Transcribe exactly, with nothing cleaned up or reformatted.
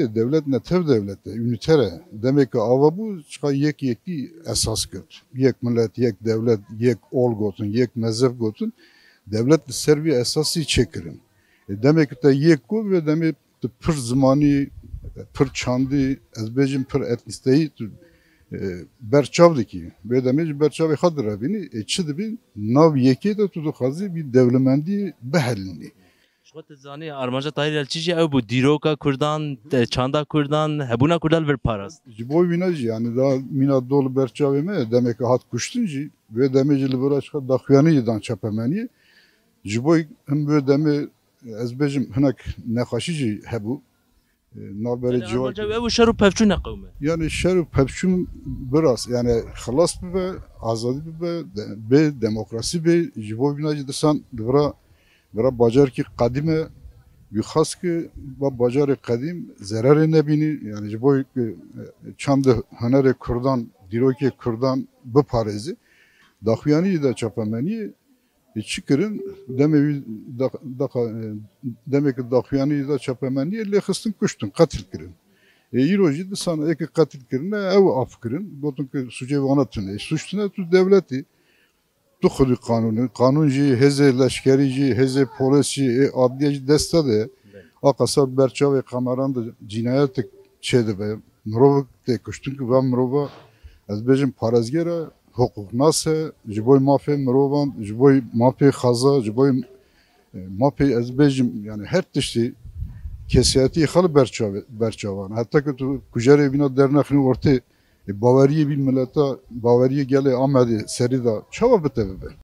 Dewlet netew dewlet e, üniter e. Demê ke ava bû, çiqa yek yekî esas girt. Yek millet, yek dewlet, yek ol gotin, yek mezheb gotin. Dewlet li ser vî esasî çêkirin. E, demê ke te yek ku ve demê tu pir zimanî, pir çandî, ez bêjim pir etnîsteyî tu, e, berçav dikî. Vê demê ji berçavê xwe direvînî, e, çi dibî? Nav yekê de tu dixwazî vî dewlemendî bihelînî. Ji xwe tu zanî, armanca Tahîr Elçî jî ew bû, dîroka Kurdan, e, çanda Kurdan, hebûna Kurdan li vir parast. Ji bo wîna jî, yani da mîna dol berçavê me, demeke hat kuştin jî, vê demê jî li vira çiqa daxuyanî jî dan çapemeniyê. Ji bo him vê demê, ez bêjim, hinek nexweşî jî hebû. E, navberê Yani ciwan armanca ew û şer û pevçûn e qewme. Yani şer û pevçûn biraz, yani xilas bibe, azadî bibe, de-, bê demokrasî bê, ji bo vîna jî disan di vira, vira bacarekî qedîm e, wî xas ki va bacarê qedîm zerarê nebînî, yani ji bo ki, e, çand û hunerê Kurdan, dîrokê Kurdan biparêzî. Daxuyanî de çapemeniyê, e, çi kirin? Demê wî da-, daxa-, e, demê ki daxuyanî da çapemeniyê lê xistin kuştin, qetil kirin. E, îro jî disan ê ki qetil kirine, ew af kirin. Gotin ki sucê wana tune. E, suç tune tu dewletî. Tu xwedî qanûn e. Qanûn jî, hêzê leşkerî jî, hêzê polis jî, ê adliye jî dest te de ye. Belê. A qasar berçavê kameran de cînayetek çêdibe. Mirovek tê kuştin ki va mirova, ez bêjim, parêzger e, hiqûqnas e, ji bo mafê mirovan, ji bo mafê xeza, ji bo, e, mafê, ez bêjim, yani her tiştî kesiyetî xwe li berçavê, berçavan. Heta ku tu kujerê vîna dernexînî ortê, e, baweriyê vî mileta, baweriyê gelê Amedê serî de çawa bi te bibe?